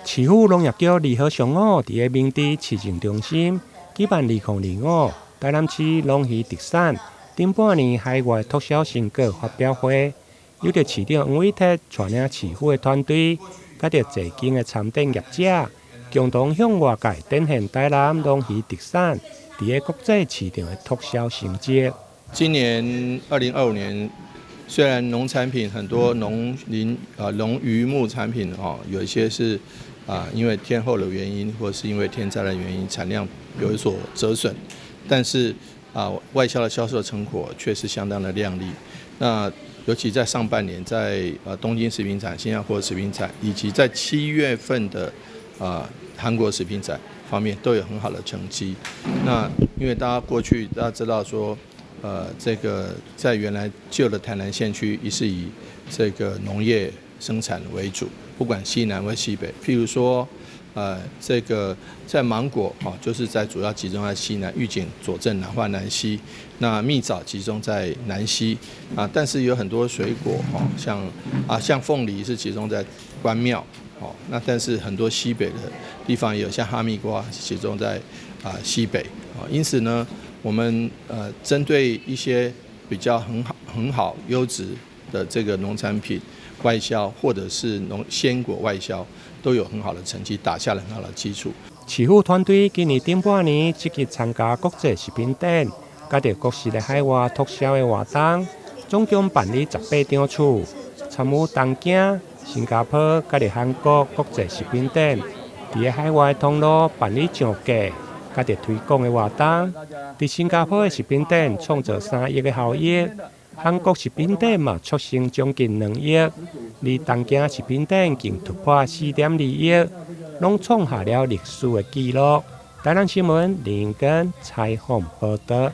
市府農業局二號上午佇个明治市政中心舉辦2025台南市農漁特產頂半年海外拓銷成果發表會，由著市長黃偉哲帶領市府的團隊，佮著濟間的參展業者，共同向外界展現台南農漁特產佇个國際市場的拓銷成績。今年2025年，雖然農產品很多農林啊農漁牧產品哦，有一些是因為天候的原因，或是因為天災的原因，產量有所折損，但是外銷的銷售成果卻是相當的亮麗。那尤其在上半年，在東京食品展、新加坡食品展，以及在7月份的韓國食品展方面，都有很好的成績。那因為大家過去大家知道說，這個在原來舊的台南縣區，也是以這個農業生產為主，不管西南或西北。譬如說，這個在芒果哦，就是在主要集中在西南，玉井、左鎮、南化、南溪。那蜜棗集中在南溪啊，但是有很多水果哦，像鳳梨是集中在關廟哦。那但是很多西北的地方也有，像哈密瓜集中在西北啊。因此呢，我們針對一些比較很好、很好優質的這個農產品外銷，或者是農鮮果外銷，都有很好的成績，打下了很好的基礎。市府團隊今年頂半年積極參加國際食品展，佮著各式的海外拓銷的活動，總共辦理18場次，參與東京、新加坡佮著韓國國際食品展，佇个海外通路辦理上架佮著推廣的活動，佇新加坡的食品展創造3億的效益，韓國食品展嘛促成將近2億，而東京食品展更突破4.2億，攏創下了歷史的紀錄。台南新聞林根採訪報導。